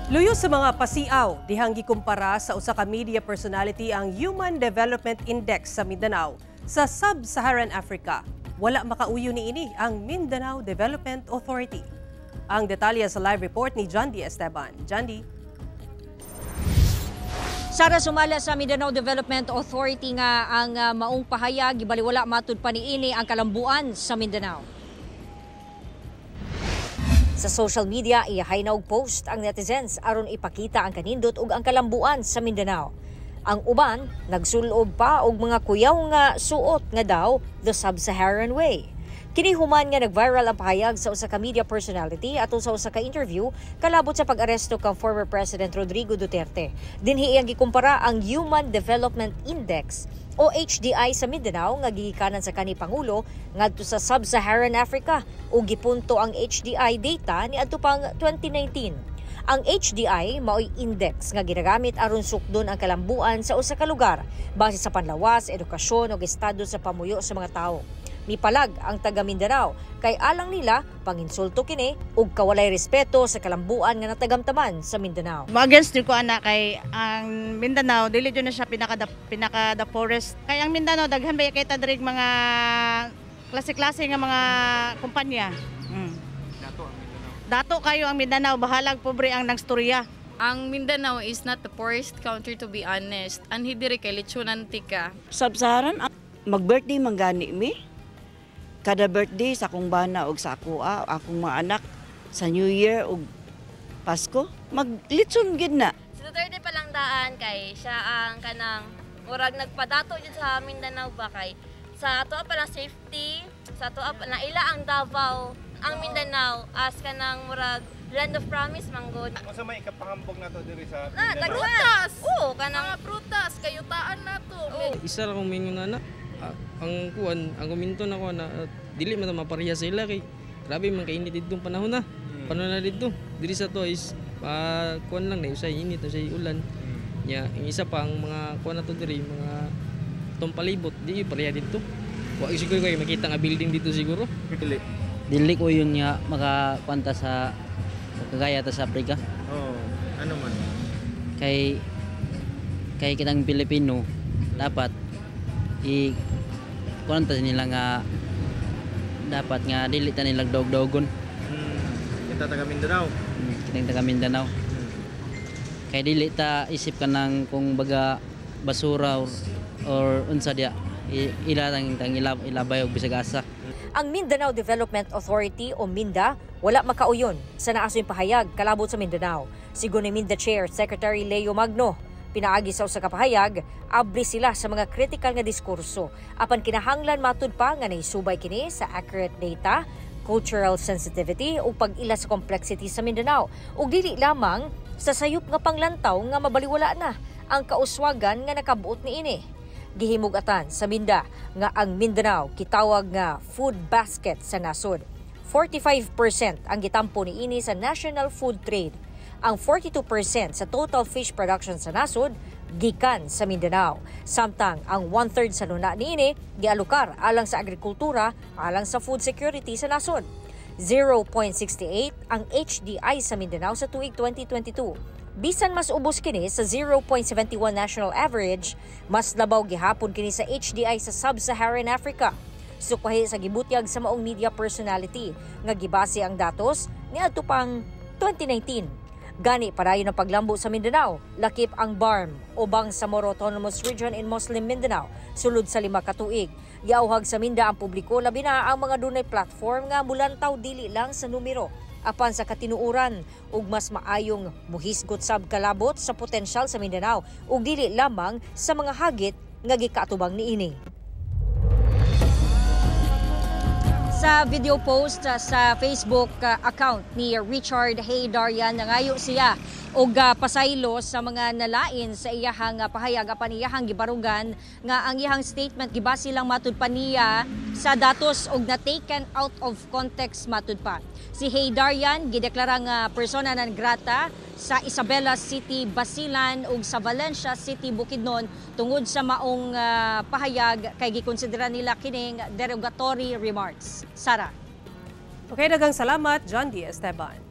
Luyo sa mga pasiaw, dihang gikumpara sa usa ka media personality ang Human Development Index sa Mindanao sa Sub-Saharan Africa. Wala makauyo niini ang Mindanao Development Authority. Ang detalye sa live report ni John D. Esteban. John D. Sara, sumala sa Mindanao Development Authority nga ang maong pahayag gibaliwala matud pa niini ang kalambuan sa Mindanao. Sa social media, iyahay na og post ang netizens aron ipakita ang kanindot ug ang kalambuan sa Mindanao. Ang uban nagsulob pa og mga kuyaw nga suot nga daw "The Sub-Saharan Way". Kini human nga nag-viral ang pahayag sa usa ka media personality atol sa usa ka interview kalabot sa pag-aresto kang former President Rodrigo Duterte. Dinhi iyang gikumpara ang Human Development Index o HDI sa Mindanao nga gigikanan sa kani pangulo ngadto sa Sub-Saharan Africa ug gipunto ang HDI data niadto pang 2019. Ang HDI maoy index nga ginagamit aron sukdon ang kalambuan sa usa ka lugar base sa panlawas, edukasyon ug estado sa pamuyo sa mga tawo. Mipalag ang taga Mindanao kay alang nila panginsulto kini ug kawalay respeto sa kalambuan nga natagamtaman sa Mindanao. Against din ko ana kay ang Mindanao dili jud na siya pinaka the poorest. Kay ang Mindanao, daghan ba kay ta diri mga klase-klase nga mga kumpanya. Dato ang Mindanao. Dato kayo ang Mindanao, bahalag pobre ang nagstorya. Ang Mindanao is not the poorest country, to be honest. Anhi diri kay litsunan tika. Sub-Saharan, mag-birthday man gani mi. Kada birthday sa akong bana og sa ako, akong mga anak sa New Year ug Pasko, maglitson gid na. Si Duterte pa lang daan kay siya ang kanang murag nagpadato jud sa Mindanao ba, kay sa ato pa lang safety, sa ato pa naila ang Davao, ang Mindanao as kanang murag land of promise manggod. Unsa may ikapahambog nato diri sa Na Mindanao? daghan. Prutas! Oo, kanang Mga prutas, kayutaan nato. Oo. Isa ra kong mingon na ang kuan, ang komento na ko na dili man ta mapareha sila kay grabe man kainit didtong panahon na. Panahon na didto. Diri sa to is kuan lang na usay init, usay ulan. Nya ang isa pa, ang mga kuan nato diri, mga tong palibot, di pareha didto. Wa siguro kay makita nga building dito siguro. Dili. Dili ko yun nga makakwanta sa kagaya ta sa Africa. Oh, ano man? Kay kay kitang Pilipino dapat i kuwanta nila nga dapat nga dili ta nila dog-dogon. Kita taga Mindanao. Kitang taga Mindanao. Kay dili ta isip ka ng kung baga basura or unsa diya ila tang ilabay og bisag asa. Ang Mindanao Development Authority o MinDA wala makauyon sa naasoy pahayag kalabot sa Mindanao. Sigon ni MinDA Chair Secretary Leo Magno, pinaagi sa usa ka pahayag, abli sila sa mga critical nga diskurso. Apan kinahanglan matud pa nga naisubay kini sa accurate data, cultural sensitivity ug pag-ila sa complexity sa Mindanao ug dili lamang sa sayop nga panglantaw nga mabaliwala na ang kauswagan nga nakabuot niini. Gihimugatan sa MinDA nga ang Mindanao kitawag nga food basket sa nasod. 45% ang gitampo niini sa national food trade. Ang 42% sa total fish production sa nasod gikan sa Mindanao. Samtang ang one-third sa luna niini gialokar alang sa agrikultura alang sa food security sa nasod. 0.68 ang HDI sa Mindanao sa tuig 2022. Bisan mas ubos kini sa 0.71 national average, mas labaw gihapon kini sa HDI sa Sub-Saharan Africa. Sukwahi sa gibutyag sa maong media personality nga gibase ang datos niadto pang 2019. Gani padayon ang paglambo sa Mindanao, lakip ang BARMM o Bangsamoro Autonomous Region in Muslim Mindanao sulod sa 5 ka tuig. Giauhag sa MinDA ang publiko, labi na ang mga dunay platform, nga mulantaw dili lang sa numero apan sa katinuoran ug mas maayong muhisgot sab kalabot sa potensyal sa Mindanao ug dili lamang sa mga hagit nga gikaatubang niini. Sa video post sa Facebook account ni Richard Heydarian, nangayo siya og pasaylo sa mga nalain sa iyahang pahayag, apan iyahang gibarugan nga ang iyahang statement gibase lang matud pa niya sa datos og na taken out of context matud pa. Si Heydarian gideklara nga persona non grata sa Isabela City, Basilan ug sa Valencia City, Bukidnon tungod sa maong pahayag kay gikonsidera nila kining derogatory remarks. Sara. Okay, daghang salamat, John D. Esteban.